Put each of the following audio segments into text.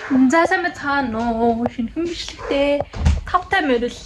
За сайн байцгаана уу? Шинэхэн бичлэгтээ тавтай морил.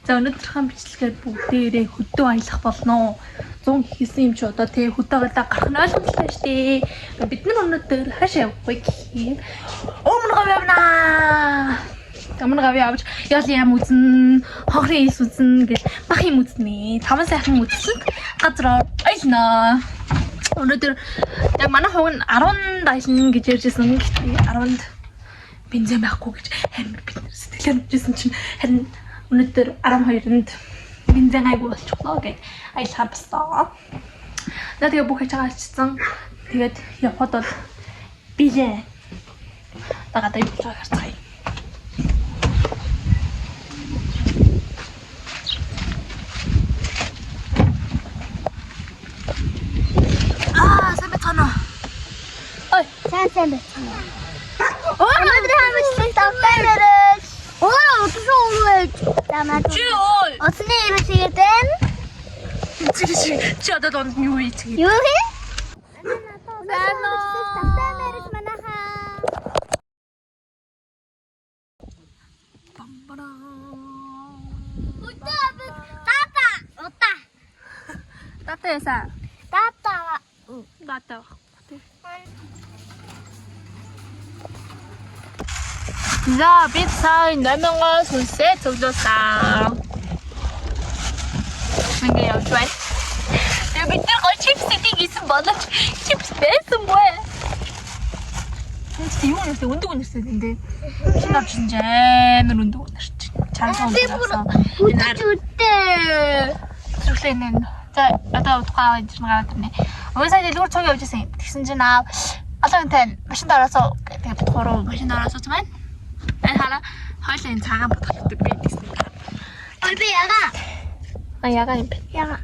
За өнөөдрийнхөө бичлэгээр бүгдээрээ хөдөө аялах болно. 100 хийсэн юм чи одоо тий хөдөө гадаа гарах нь ойлгомжтой шүү дээ. Бид нар өнөөдөр хаашаа явах вэ гэхээр өмнө говь явнаа. Өмнө говь явж ял ям үзнэ, хонхрын ис үзнэ гэл бах юм үзнэ. Таван сайхан үзсэн газар аялнаа. Өнөөдөр яг манай хувь нь 10-нд аялна гэж ярьжсэн. Гэхдээ 10-нд бензин байхгүй гэж харин бид нар сэтгэлээр мэдсэн чинь харин өнөөдөр 12-нд бензин гайгүй болчихлоо гэж аялахаар болсон. За тэгээ бүх ачаагаа ачсан. Тэгээд явхад бол билээ. Одоо гадаа юу болж байгааг харцгаая. Аа, сайн байцгаана уу? Ой, Сайн сайн байцгаана. өнөөдөр Өнөөдөр хамтлаг тавтай мөрөл. Өөрөө удсан өнгөж. За маа. чи ой. Усны ирэлгээд байна. Чи чи чи одоо донд нь юу хийцгээе? Юу хэ? Сайн уу? Тавтай мөрөл манайхаа. Удаа би тата. Удаа. Тата яса. Тата. Тата. За бид сайн 8-аас хүнсээ цуглуулсан. Ингээ явж байна. Тэгээ бид нар гоо чипс идэх гэсэн боловч чипс байсан бай. Энд юу нэртэй өндөг үнэртэй энэ дээ. Шинэ авчихсан чи амар өндөг үнэрч. Чансан өндөг авсан. Энэ ар Үдээ. зүглээ нэ. За одоо удахгүй аав энэ гараад ирнэ. Уусаа дэлгүүр цуг явж исэн юм. Тэгсэн чинь аав олон хүнтэй машинд ороосоо тэгээ бид гурав машинд ороосоо байна. Энэ хараа хойлоо энэ цагаан бодголтой би тэгсэн. Ой би яга. А яга юм бэ? Яга.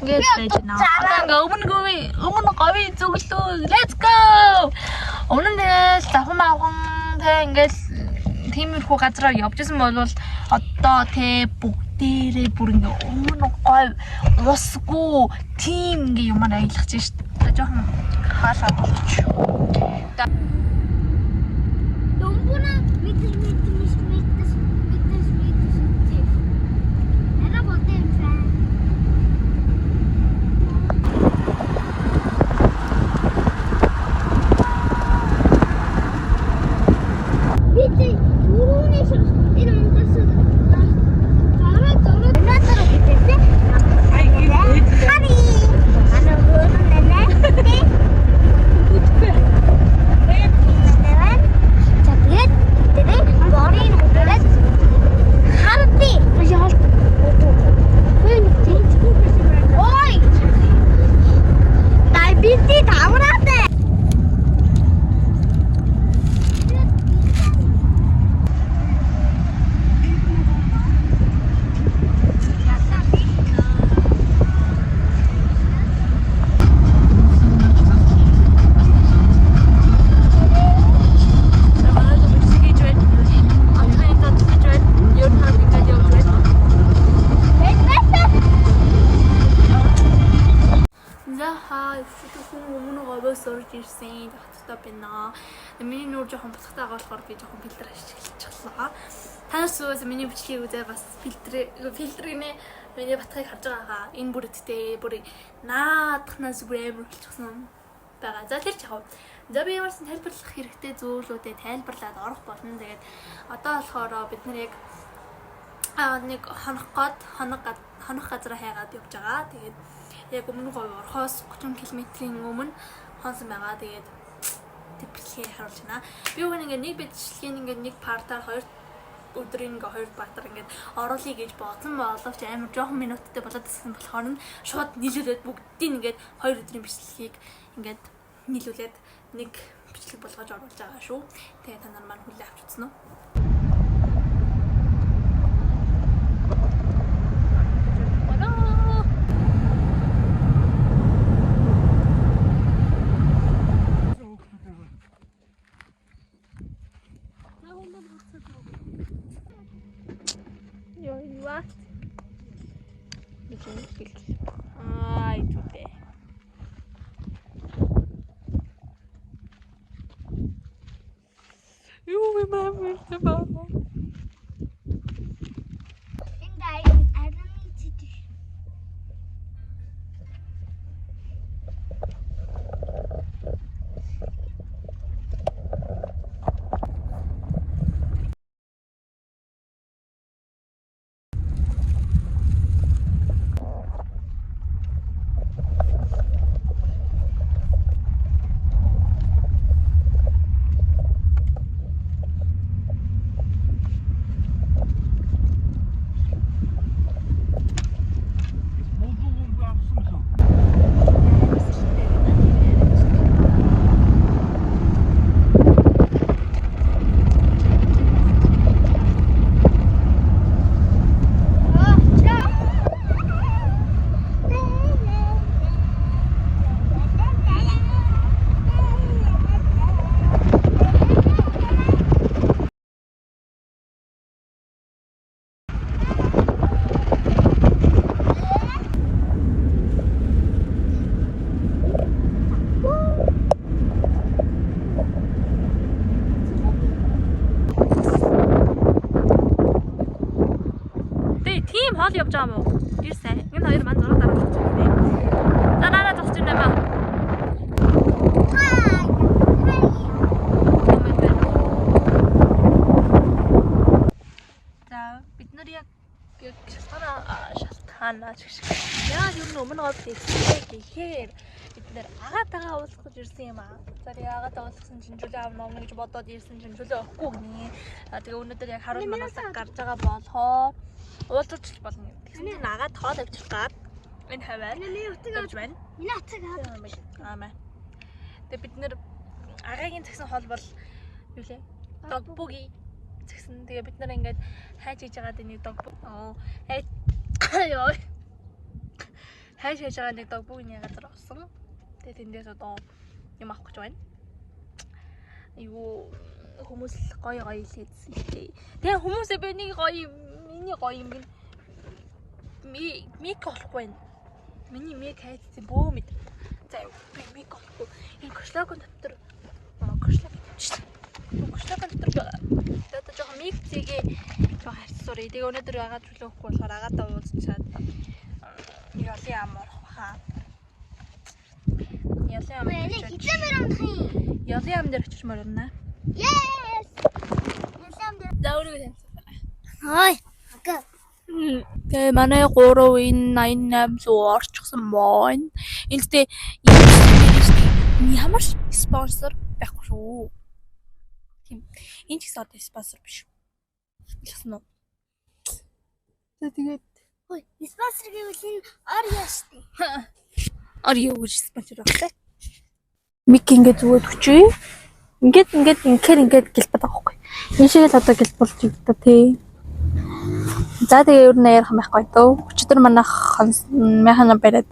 Ингээд байж байна. Одоо ингээ өмнө говийн өмнө говийн зүглүү. Let's go. Өмнө нь тэгэл завхан маавхан тэ ингээл тиймэрхүү газараар явж исэн бол одоо тэ бүгдээрээ бүр ингээ өмнө говь усгүй тийм ингээ юмар аялах чинь шүү дээ. Одоо жоохон хаалаа болчих. Думбуна мэдэж мэдэж мэдэж мэдэж мэдэж мэдэж. Ара бодсон юм байна. Бид түрүүнээс энэ Монголоос гараад ороод надад хэлсэн. Хари. Ана гөрн нэ. За тэгээд тэгээд борын үдээд харди. Яалт. Ой. Дай бити тавраатай. За манай зүг хийж байна. Амтны татж байна. Ер нь хараг ингэж явж байна. За хаа хүн өмнө говьоос орж ирсэн. Тогттой байна. Миний нүүр жоохон бутгатай байгаа болохоор би жоохон фильтр ашиглчихлаа. Та нар сүүс миний бичлэгийг үзээ бас фильтр фильтр гинэ миний батхыг харж байгаа хаа. Энэ бүр өдтэй бүр наадахнаас бүр амар болчихсон байгаа. За тэр ч яг. За би ямарсан тайлбарлах хэрэгтэй зүйлүүдэд тайлбарлаад орох болно. Тэгээд одоо болохоор бид нар яг нэг хонох гот хоног хонох газараа хайгаад явж байгаа. Тэгээд яг өмнө говь орохоос 30 км-ийн өмнө хонсон байгаа. Тэгээд тэр бичлэгийг харуулж байна. Би өгөн ингээд нэг бичлэгийг ингээд нэг партаар хоёр өдрийн ингээ хоёр партаар ингээд оруулъя гэж бодсон боловч амар жоохон минуттай болоод ирсэн болохоор нь шууд нийлүүлээд бүгдийг ингээд хоёр өдрийн бичлэгийг ингээд нийлүүлээд нэг бичлэг болгож оруулж байгаа шүү. Тэгээ та нар маань хүлээн авч үзсэн үү? Ороо. Йоо, юу аа? Аа, итүдэ. Юу юм аа бэ? Энд ариун цэцэг. Тэгээ тийм хоол явж байгаа юм уу? Ирсэн. Энэ хоёр маань зураг даруулж байна. За нараа зогсож байна маа. За бид нар яг шалтгаанаа шиг. Яагаад ер нь өмнө говьд ирсэн гэхээр бид нар агаатайгаа уулзах гэж ирсэн юм аа. За тэгээ агаатаа уулзсан чинь чөлөө авна гэж бодоод ирсэн чинь чөлөө өгөхгүй гинэ. Тэгээ өнөөдөр яг харуул манаасаа гарч байгаа болохоор уулзууч болно. Тэгсэн чинь агаад хоол авчирх гад энэ хаваар Миний утаг явж байна. Миний утаг Аамаа. Тэгээ бид нэр агагийн цагсан хоол бол юу лээ? Догбуги цагсан. Тэгээ бид нар ингээд хайж хийж байгаа нэг догбу. Оо хайж ёо. Хайж хийж байгаа нэг догбугийн газар олсон. Тэгээ тэндээс одоо юм авах гэж байна. Айгуу хүмүүс л гоё гоё л хийсэн л дээ. Тэгээ хүмүүсээ би нэг гоё миний гоё юм гин мик олохгүй байна. Миний мик хайцсан бөө мэд. За би мик олохгүй. Энэ кошлогон дотор кошлог тавьчихсан. Кошлогон дотор байгаа. Тэгээ одоо жоохон мик зэгээ жоохон харьцууръя. Тэгээ өнөөдөр агаад чөлөө өгөхгүй болохоор агаадаа уулзчаад ялын ам орох баха. Ялын ам. Миний хизээ мөрөндөх юм. Ялын ам дээр очиж морина. Yes. Ялам дээр. За өөрийгөө танилцуулаа. Хой. Ага. Тэгээ манай 3 энэ 88 руу орчихсон маань. Энэ тэгтээ ямар ч спонсор байхгүй шүү. Тийм. Энэ ч гэсэн одоо спонсор биш. Хэлсэн үү? За тэгээд Хой, спонсор гэвэл энэ ор яаштай. ор юу гэж спонсор багтай. Мик ингээд зүгээд өчөө. Ингээд ингээд инхээр ингээд гэлбэт байгаа байхгүй. Энэ шиг л одоо гэлбэлж өгдөө тий. За тэгээ ер нь ярих юм байхгүй дөө. Өчигдөр манайх механа бариад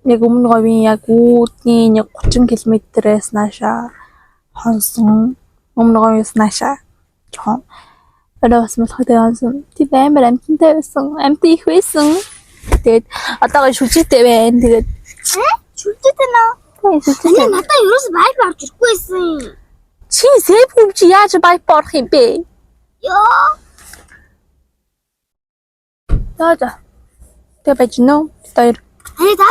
яг өмнө говийн яг үүдний нэг 30 км-ээс наашаа хонсон. Өмнө говьоос наашаа жоохон орой бас болохоор тэгээ хонсон. Тийм амар амтантай байсан. Амтан их байсан. Тэгээд одоогоо шүлжээтэй байна. Тэгээд Шүлжээтэй нөө. тийм шүлжээтэй. Ани надаа ерөөс вайп орж ирэхгүй байсан. Чи сэв хүм чи яаж вайп орох юм бэ? Йоо. За за. Тэгээ байж нөө. Бид хоёр Ани за.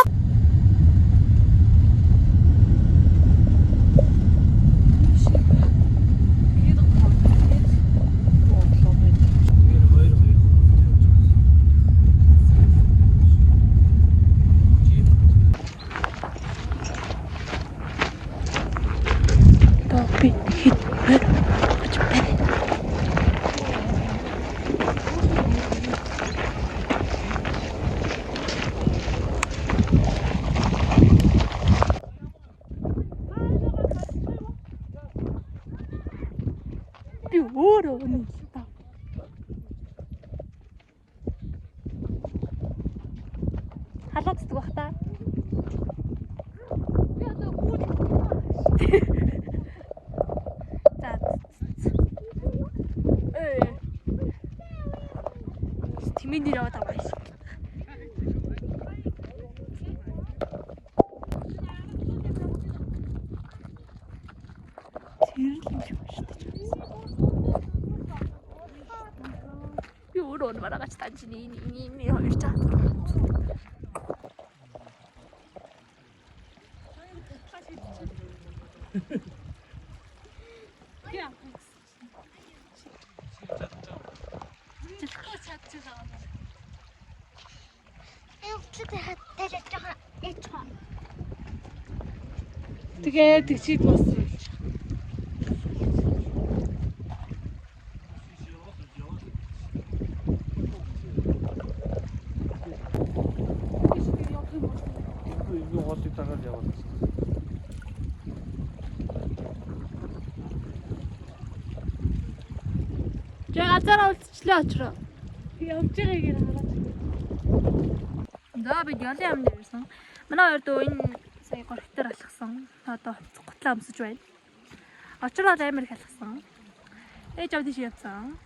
Одоо би хэд морь гэж байна. Би өөрөө үнэ л та. Халаацдаг бах та. Би одоо гүйж. За. Э. Тэмээ нэр яваад байгаа юм шиг. Сэрэл юм шиг байна шүү дээ. Би өөрөө унмаар байгаа ч тань чинь энэ энэ энэ хоёр чаа. Тэгээ тэгчид болсон. Энэ хоолыг дагаад яваад. Жаа газараа үлдчихлээ очроо. Явж байгааг нь хараад. За бид ялын амд ирсэн. Манай хоёр дүү энэ сая горхтор алхсан. Одоо гутлаа өмсөж байна. Очроо амар их алхсан. Ээж авд тийш явсан.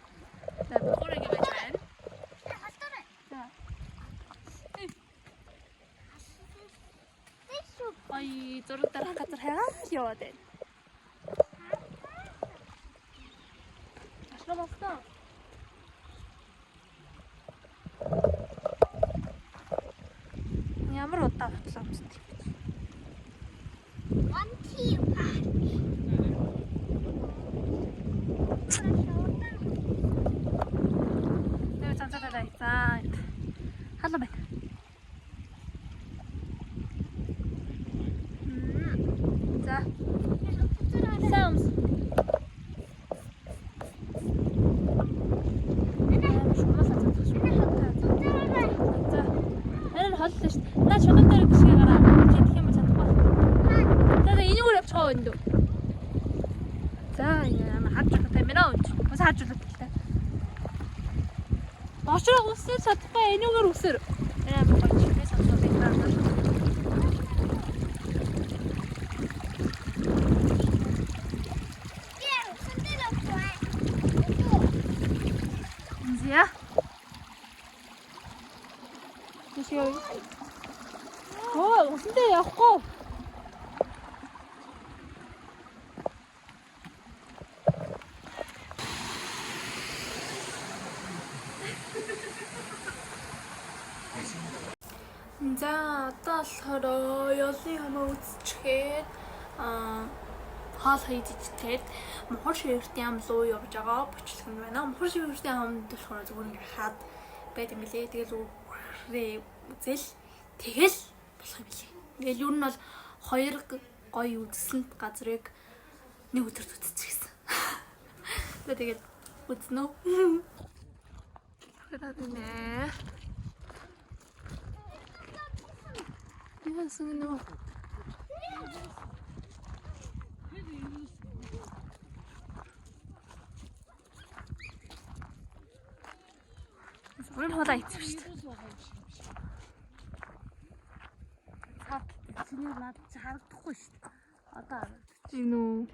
За бид гурав ингэ байж байна. За. Ай, зураг дарах газар хайгаал яваад байна. Ашгаа болсон. Ямар удаа гутлаа өмсдөг юм бэ? One two. Тэгээ цанцаа дайцаа. Халуун байна. За. Сайн өмс. За. Харин холлоо шүү дээ. Наа чудан дээр гიშгээ гараа. Чи тэгэх юм чадахгүй. За за энэгээр явчихаа өндөө. За энэ амар харж байгаа юм байна. Бас харж байгаа л та. Доошоо үсэр чадахгүй энүүгээр үсэр. Амар гоё чимээ сонсоод байна. За. Тийш яа. Оо, усан дээр явахгүй. За одоо болохоор ялын хамаа үзчихээд аа хоол хийж ичгээд мухар шивэртийн ам руу явж байгаа бичлэг нь байна. Мухар шивэртийн амд болохоор зүгээр ингээ хаад байт юм лээ. Тэгэл үхрээ үзэл тэгэл болох юм лээ. Тэгэл ер нь бол хоёр гоё үзсэн газрыг нэг өдөрт үзчихсэн. Тэгээд үзнэ үү? Нэ. Яасан нөө? Зүгээр хулаа ийцв шүү дээ. Цаад чиний над чи харагдахгүй шүү дээ. Одоо харагдчих. Тийм үү.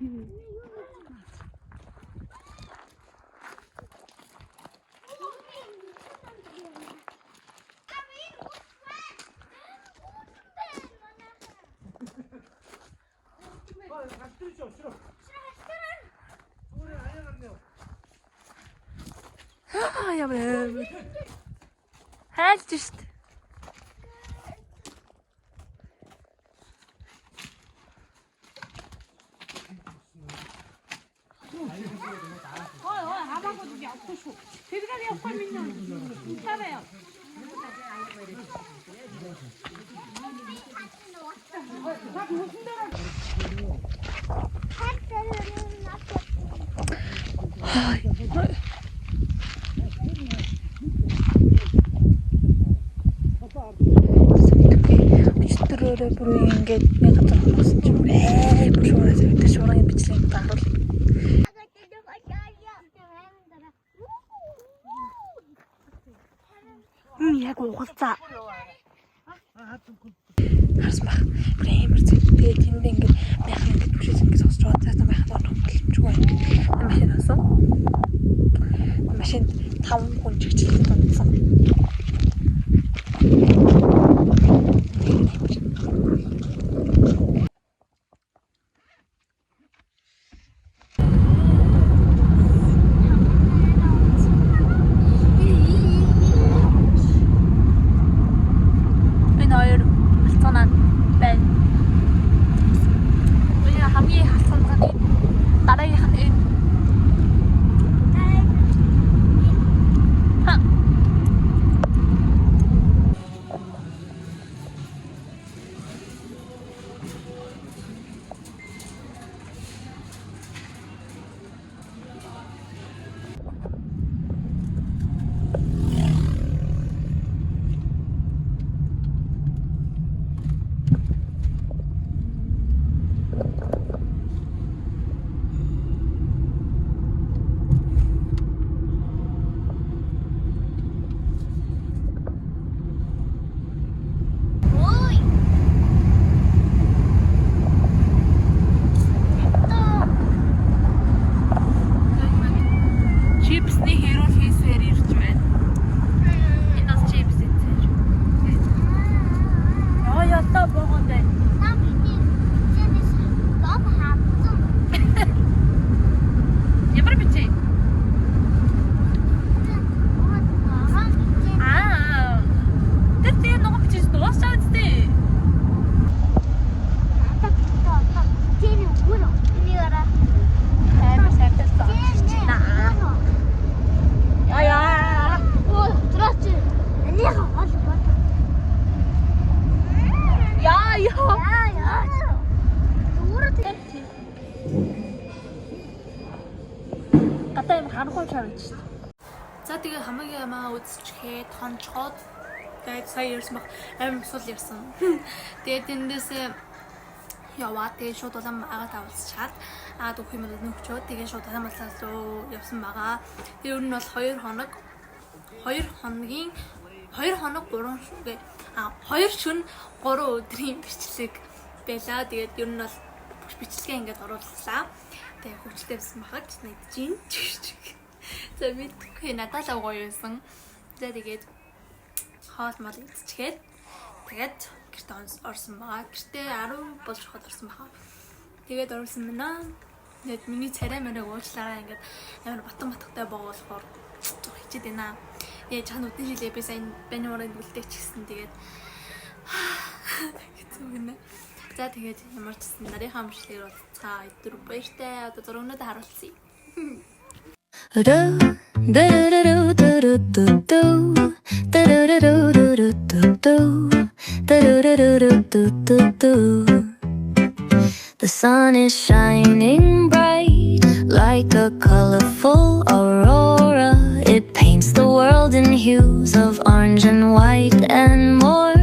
Аа ямар амар. Хайлж шүү дээ. Ой ой хамаагүй явахгүй шүү. Тэргээр явахгүй минь. Таваа яв. Өчтөр өрөө бүр ингээд нэг газар хоногсон чинь бүр амар шуураа завтай шуурын бичлэг даруул. Яг угалцаа. Харсан бах. Бүр амар зүг. Тэгээд тэнд ингээд майхан ингээд түшиж ингээд сонсож байгаа. За майхан орох боломжгүй байна. Машин онсон. Машинд 5 хүн чигчлэн дунсан. Надаа юм харанхуй харагдаж шүү дээ. За, тэгээ хамаг ямаа үзчихээд, хончхоод, тэгээд сая ярьсан баг, амар сул ярьсан. Тэгээд тэндээсээ яваад, тэгээд шууд улаан агаад авалцчаад, агаад өгөх юм бол нөхчөө, тэгээд шууд Улаанбаатар руу явсан байгаа. Тэгээд ер нь бол 2 хоног, 2 хоногийн 2 хоног 3 а 2 шөнө 3 өдрийн бичлэг байлаа. Тэгээд ер нь бол бүх бичлэгээ ингээд орууллаа. Тэгээд хөвчлээ байсан бахад найдаж гин. За, мэдгүй, надад л гоё байсан. За, тэгээд хоол мал идчихээд, тэгээд гэрте орсон байгаа. Гэртээ 10 болж хот орсон байгаа. Тэгээд орсон байна. Тэгээд миний царай мөрөг уучлаарай, ингээд амар батан батгатай боо болохоор жоох хичээд байна. Тэгээд чанд үдэн жилээ би сайн баниурын нүлдэг ч гэсэн тэгээд хэцүү гинэ. За, тэгээд ямар ч гэсэн нарийнхаа бичлэгээр уулзцаа. Өдөр баяртай. Одоо зургнуудаа харуулцъя. Do do do do do do do do do do do do do do do do do do do do. The sun is shining bright like a colorful aurora. It paints the world in hues of orange and white and more.